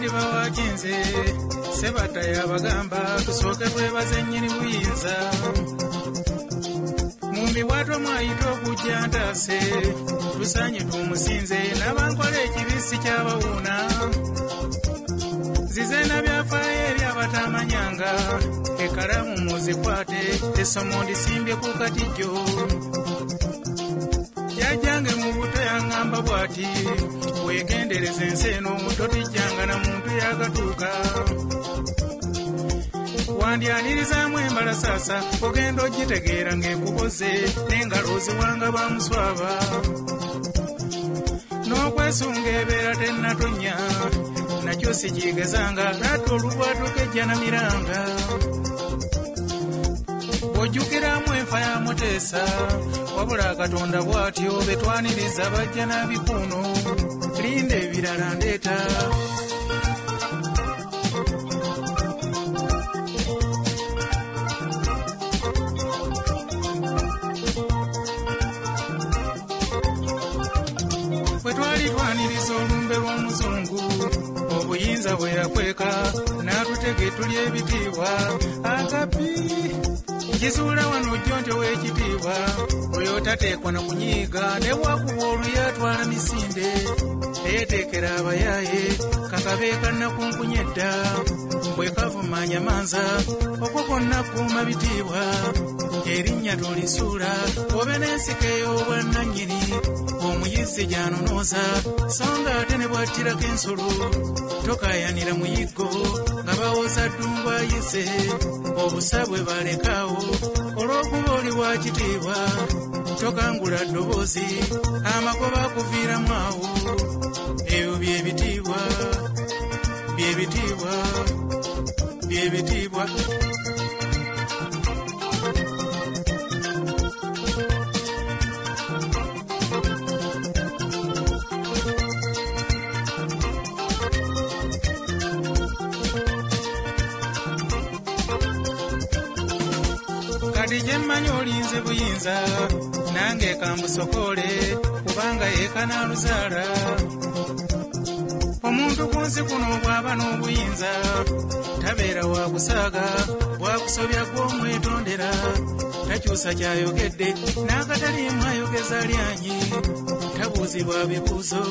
Ndiba wakinze Sebata yabagamba tusooke twebaze nnyini buyinza. Mumbi bwatwa mwayita okujja ntaase tusaanye tumusinze n'abankola ekibisi kyabawuuna. Zize na byafaayo eri abatamanyanga ekkalaamu muzikwate essomo ndisimbye ku katijjo. Jjajjange mu buto yaŋŋamba bw'ati weegendereze ensi eno totijjanga na muntu yakatuuka. Wandyanirizamu embalasaasa ogenda ogitegeera ng'ekuboze n'engalo oziwanga bamuswaba. N'okwesunga ebeera tennatonnya nakyo sikigezanga ate olubwatuka ejja na miranga. Bw'ojjukiramu enfa ya Muteesa wabula Katonda bw'atyo betwaniriza bajja n'abikuuno linda ebirala ndeeta. Bwe twali twaniriza olumbe lw'omuzungu obuyinza bwe yakweka n'atutega etuli ebitiibwa akapi. Kizuula wano jjo nti ow'ekitiibwa oyo tateekwa na kunyiiga ne bwakuba oluyi atwala misinde eyeteekera abayaaye kakabe kannakunkunya edda bwe kavuma nyamanza okwo kwonna kuuma bitiibwa. Erinnya tolisuula obe n'ensiko ey'obwannannyini omuyizzi gy'anonooza so nga ate ne bw'attirako ensolo tokaayanira muyiggo nga bawoza ddungu ayise obusa bwe balekaawo olw'okuba oli wa kitiibwa tokangula ddoboozi amagoba akuviiramu awo. Ebyo by'ebitiibwa by'ebitiibwa by'ebitiibwa. Kati gye mmanyi olinze buyinza nange kambusokole kubanga yeekanaaluzaala. Omuntu ku nsi kuno bw'aba n'obuyinza tabeera wa kusaaga bwakusobya gw'omwetondera takyusa kyayogedde n'akataliimu ayogeza lyanyi tabuuzibwa bibuuzo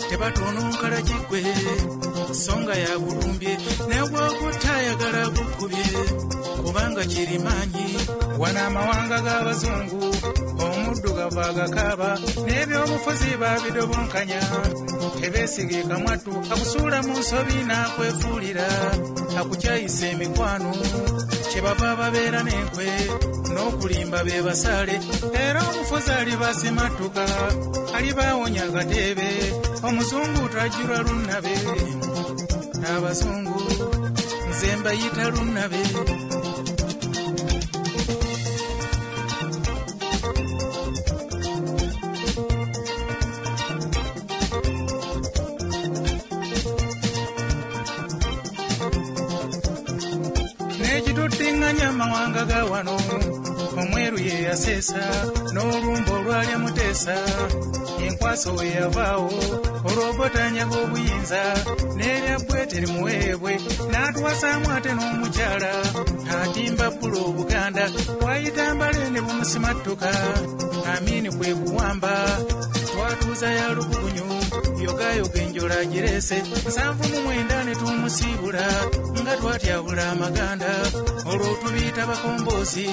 tebatununkala kiggwe so nga yagulumbye ne gw'okutta ayagala gukkubye kubanga kirimaanyi. Wano amawanga g'abazungu omuddugavu agakaaba n'ebyobufuzi babidobonkanya tebeesiga kamwattu akusuula mu nsobi n'akwefuulira akukyayisa emikwano kyebava babeera n'enkwe n'okulimba be basaale. Era omufuzi alibasimattuka alibaawonya akateebe omuzungu tajjulwa lunnabe. Abazungu nze mbayita lunnabe. N'ekituttiŋŋanya amawanga ga wano omweru ye yaseesa n'olumba olwalya Muteesa enkwaso we yavaawo olw'obotanyaga obuyinza n'erya bbwe terimuweebwe n'atuwasaamu ate n'omukyala atimba bbula Obuganda wayita mbale ne bumusimattuka Amini kwe kuwamba twatuuza ya lukugunyu yogayoga enjola gireese 79 ne tumusiibula nga twatyabula amaganda olwo tubiyita bakomboozi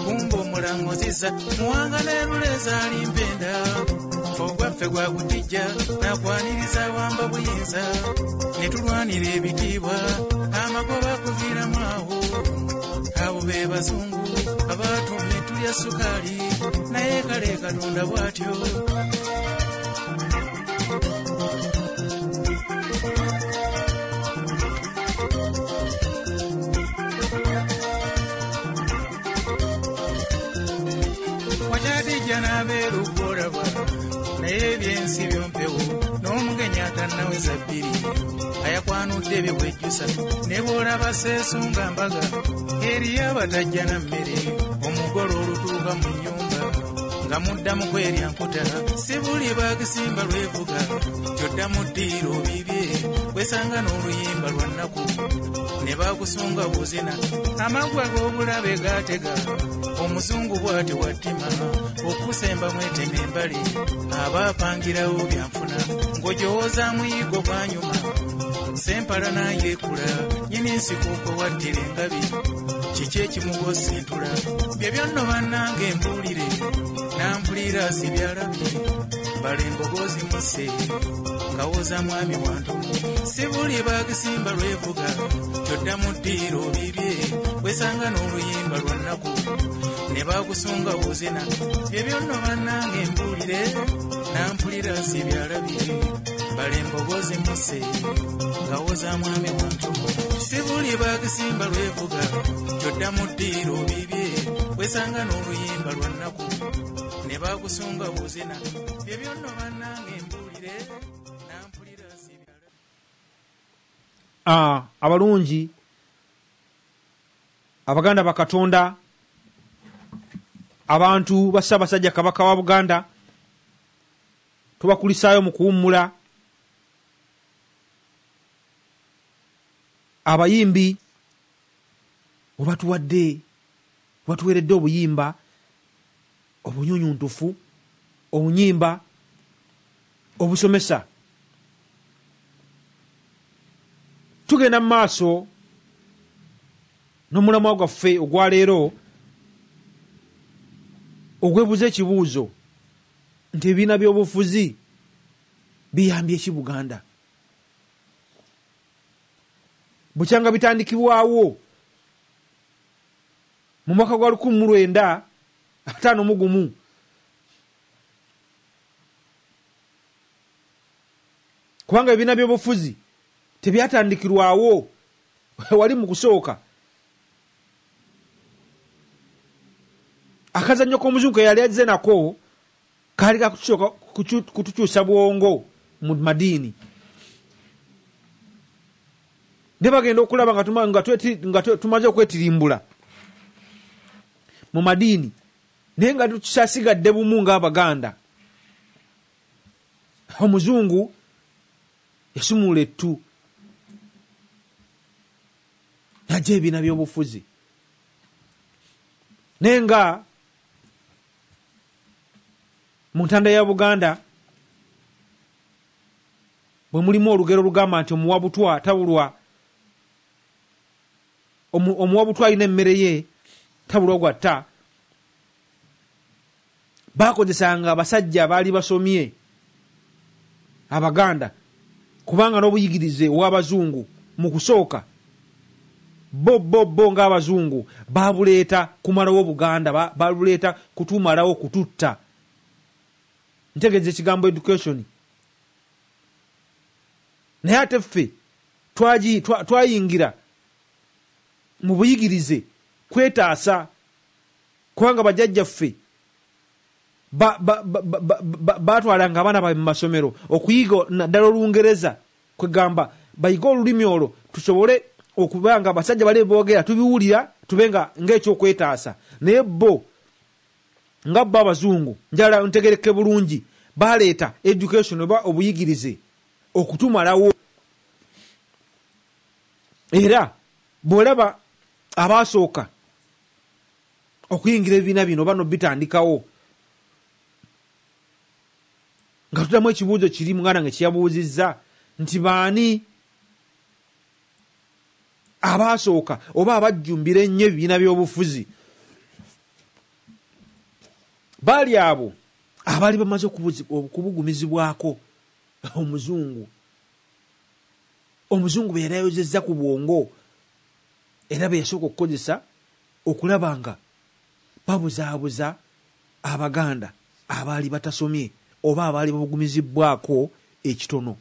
kumba omulangoziza muwanga n'eruleeza alimpenda ogwaffe gwa kutijja nakwaniriza wamba buyinza ne tulwanira ebitiibwa amagoba kuviiramu awo. Abo be bazungu abaatumye tulya sukaali naye kale Katonda bw'atyo. Wakyatijja n'abeeru gw'olaba naye ebyensi byompewo n'omugenyi atannaweza bbiri ayakwanudde byekwejjusa ne bw'olaba seesunga mbaga eriyo abatajja na mmere omugole olutuuka mu nnyumba nga muddamu kwerya nkuta si buli baagisimba lwevuga kyoddamu ddiiro bibye Wesanga n'oluyimba lwa nnaku ne bakusunga buzina. Amagwa g'obulabe gaatega omuzungu bw'atyo bw'attima. Okusemba mwetema embali aba apangirawo byanfuna. Ng'ojowooza muyigo gwanyuma sempala nayeekula. Nnyini nsiko kwe wattira engabi kiki ekimugosa entula. Bye byonno bannange mbuulire nampulira si byalabye. Bala embogo zimusse ngawoza mwami wantumu. Si buli bagisimba lwevuga kyodda mu ddiiro bibye. Wesanga n'oluyimba lwa nnaku ne bakusunga buzina. Bye byonno bannange mbuulire nampulira si byalabye. Bala embogo zimusse ngawoza mwami wantumu. Si buli bagisimba lwevuga kyodda mu ddiiro bibye. Wesanga n'oluyimba lwa nnaku ne bakusunga buzina. Bye byonno bannange mbuulire nampulira si byalabye. Abalungi Abaganda bakatonda, abantu ba Ssaabasajja Kabaka wa Buganda tubakulisaayo mu kuwummula. Abayimbi obatuwadde, batuweeredde obuyimba obunyunyuntufu, obunyimba obusomesa. Tugenda mu maaso n'omulamwa gwaffe ogwa leero ogwebuuza ekibuuzo nti ebibiina by'obufuzi biyambye ki Buganda? Bukyanga bitandikibwawo mu mwaka gwa 1951, kubanga ebibiina by'obufuzi tebyatandikirwawo wali mu kusooka. Akazannyo k'omuzungu ke yali azze nako kaali kakusooka kutukyusa bwongo mu madiini. Ne bagenda okulaba nga tumaze okwetirimbula mu madiini, naye nga tukyasigadde bumu ng'Abaganda. Omuzungu yasumula ettu n'aggya ebibiina by'obufuzi, naye nga mu ntanda ya Buganda bwe mulimu olugero lugamba nti omuwabutwa tabulwa, omuwabutwa alina emmere ye tabulwa gwatta. Baakozesanga abasajja abaali basomye Abaganda, kubanga n'obuyigirize obw'abazungu mu kusooka bo ng'abazungu baabuleeta kumalawo Buganda, baabuleeta kutumalawo kututta. Ntegeeza ekigambo education. Naye ate ffe twayingira mu buyigirize kwetaasa, kubanga bajjajjaffe baatwalanga abaana baabwe mu masomero okuyiga naddala Olungereza, kwegamba bayige olulimi olwo tusobole okuba nga abasajja bali boogera tubiwulira, tube nga ng'ekyokwetaasa. Naye bo nga bo abazungu, njala ntegereke bulungi, baleeta education oba obuyigirize okutumalawo. Era bw'olaba abaasooka okuyingira ebibiina bino oba n'obitandikawo, nga tuddamu ekibuuzo kiri muganda nga kiyabuuzizza nti baani abaasooka oba abajjumbira ennyo ebibiina by'obufuzi? Baali abo abaali bamaze okubugumizibwako omuzungu. Omuzungu bwe yali ayozezza ku bwongo, era bwe yasooka okukozesa okulaba nga babuzaabuza Abaganda abaali batasomye oba abaali babugumizibwako ekitono,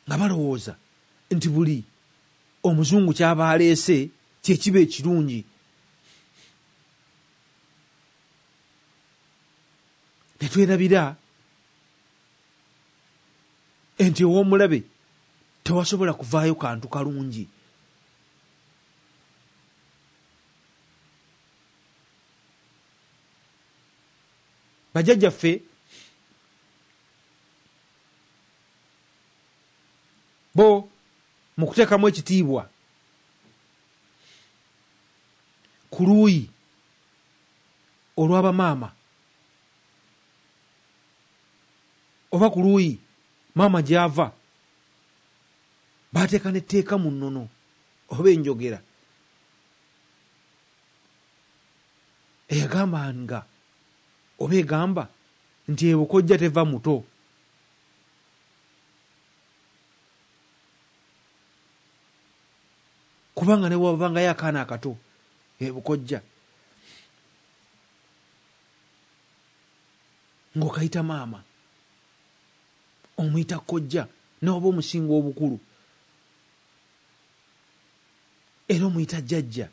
nga balowooza nti buli omuzungu ky'aba aleese kye kiba ekirungi. Ne twerabira nti ow'omulabe tewasobola kuvaayo kantu kalungi. Bajjajjaffe Bo mu kuteekamu ekitiibwa ku luuyi olw'abamaama oba ku luuyi maama gy'ava, baateeka n'etteeka mu nnono oba enjogera eyagamba nga oba egamba nti ebukojja teva muto. Kubanga ne bw'abangayo akaana akato ebukojja ng'okayita maama, omuyita kojja n'oba omusinga obukulu, era omuyita jjajja.